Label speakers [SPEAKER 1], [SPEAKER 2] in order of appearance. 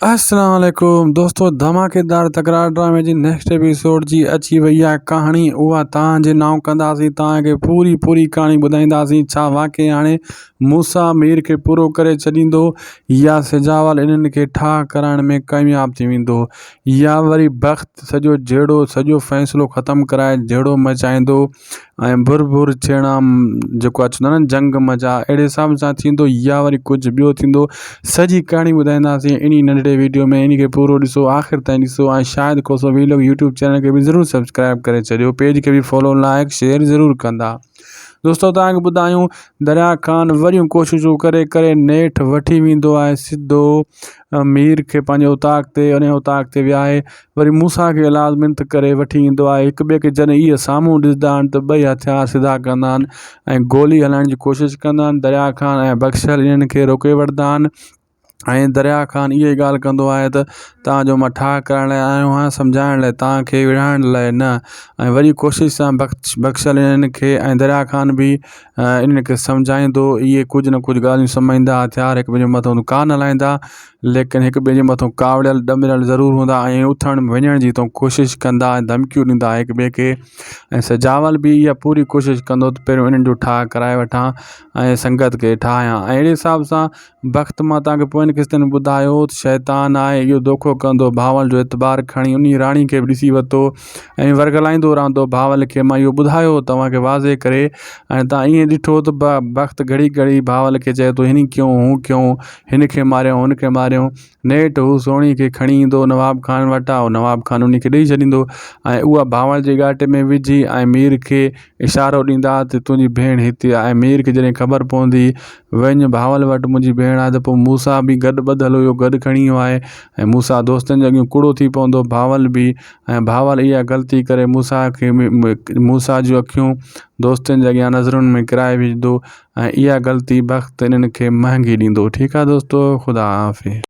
[SPEAKER 1] السلام عليڪم دوستو ڌماڪيدار تڪرار ڊرامي جي نيڪسٽ ايپيسوڊ جي اچي وئي آهي ڪهاڻي اها توهان جي نانء ڪنداسين توهان کي پوري پوري ڪهاڻي ٻڌائينداسين ڇا واقعي هاڻي موسيٰ مير کي پورو ڪري ڇڏيندو يا سجاول انهن کي ٺاهه ڪرائڻ ۾ ڪامياب ٿي ويندو يا وري بخت سڄو جهيڙو سڄو فيصلو ختم ڪرائي جهيڙو مچائيندو ۽ بر بر ڇيڻا جيڪو آهي چوندا آهن نه جنگ مچا اهڙي حساب سان ٿيندو يا وري ڪجهه ٻيو ٿيندو سڄي ڪهاڻي ٻڌائينداسين انهي ننڍڙي ويڊيو ۾ انهي کي پورو ڏسو آخر تائين ڏسو ۽ Shahid Khoso vlog YouTube channel کي به ضرور سبسڪرائب ڪري ڇڏيو پيج کي به فالو لائڪ شيئر ضرور ڪندا دوستو توهان کي ٻڌايون دريا خان وڏيون ڪوششون ڪري ڪري نيٺ وٺي ويندو آهي سڌو مير کي پنهنجي اوطاق تي ان اوطاق تي ويهائي وري موسيٰ کي ايلاز منٿ ڪري وٺي ايندو آهي هڪ ٻئي کي جڏهن اهي سامهون ڏسندا آهن ته ٻئي هٿيار سڌا ڪندا آهن ۽ گولي هلائڻ جي ڪوشش ڪندا آهن دريا خان ۽ بخشل انهن کي روڪي وٺندا آهن ۽ دريا خان اها ئي ڳالهه ڪندو آهي ته توهان جو مان ٺاهه ڪرائڻ لاءِ آيو آهيان سمجهائڻ لاءِ توهان کي وڙهائڻ لاءِ نه ۽ وري ڪوشش سان بخش بخشل انهن کي ۽ دريا خان به انهن کي سمجهائيندو اهي ڪجهه نه ڪجهه ڳالهيون سمجهندا هٿيار هڪ ٻئي جي مٿان ڪانه هلائيندا ليڪن هڪ ٻئي جي مٿان ڪاوڙيل ڏمريل ضرور هوندا ۽ اٿڻ وڃڻ جي تون ڪوشش ڪندا ۽ ڌمڪيون ڏيندا هڪ ٻئي کي ۽ سجاول به اها پوري ڪوشش ڪندو ته پهريون انهن جو ٺاهه ڪرائي وٺان ۽ سنگت کي ٺاهيان ۽ اهڙي حساب سان بخت مان توهان کي پوئين قسطن ۾ ٻڌايو هو ته شيطان آهي اهو دوکو ڪندو بهاول جو اعتبار کڻي انهي راڻي کي به ڏسي ورتو ۽ ورغلائيندو رهندو بهاول کي مان اهو ٻڌايو هو توهان کي واضح ڪري ۽ توهان ائين ڏٺو ته بخت گهڙي گهڙي بهاول کي چئي ٿو هن ڪيون هون ڪيون هن کي ماريو هن کي ماريو نيٺ هو سهڻي کي کڻي ايندو نواب خان وٽ آهي نواب خان انهي کي ڏئي ڇڏيندو ۽ اها بهاول جي ڳاٽي ۾ وجهي ۽ مير کي اشارو ڏيندا ته تنهنجي ڀيڻ هتي آهي ۽ مير کي جڏهن خبر پوندي وڃ بهاول وٽ منهنجي ڀيڻ آهي ته پوء موسيٰ به گڏ ٻڌل هيو گڏ کڻي ويو آهي ۽ موسيٰ دوستن جي اڳيان ڪوڙو ٿي پوندو بهاول به ۽ بهاول اها غلطي ڪري موسيٰ کي موسيٰ جون اکيون دوستن جي اڳيان نظرن ۾ ڪرائي وجهندو ۽ اها غلطي بخت انهن کي مهنگي ڏيندو ٺيڪ آهي دوستو خدا حافظ.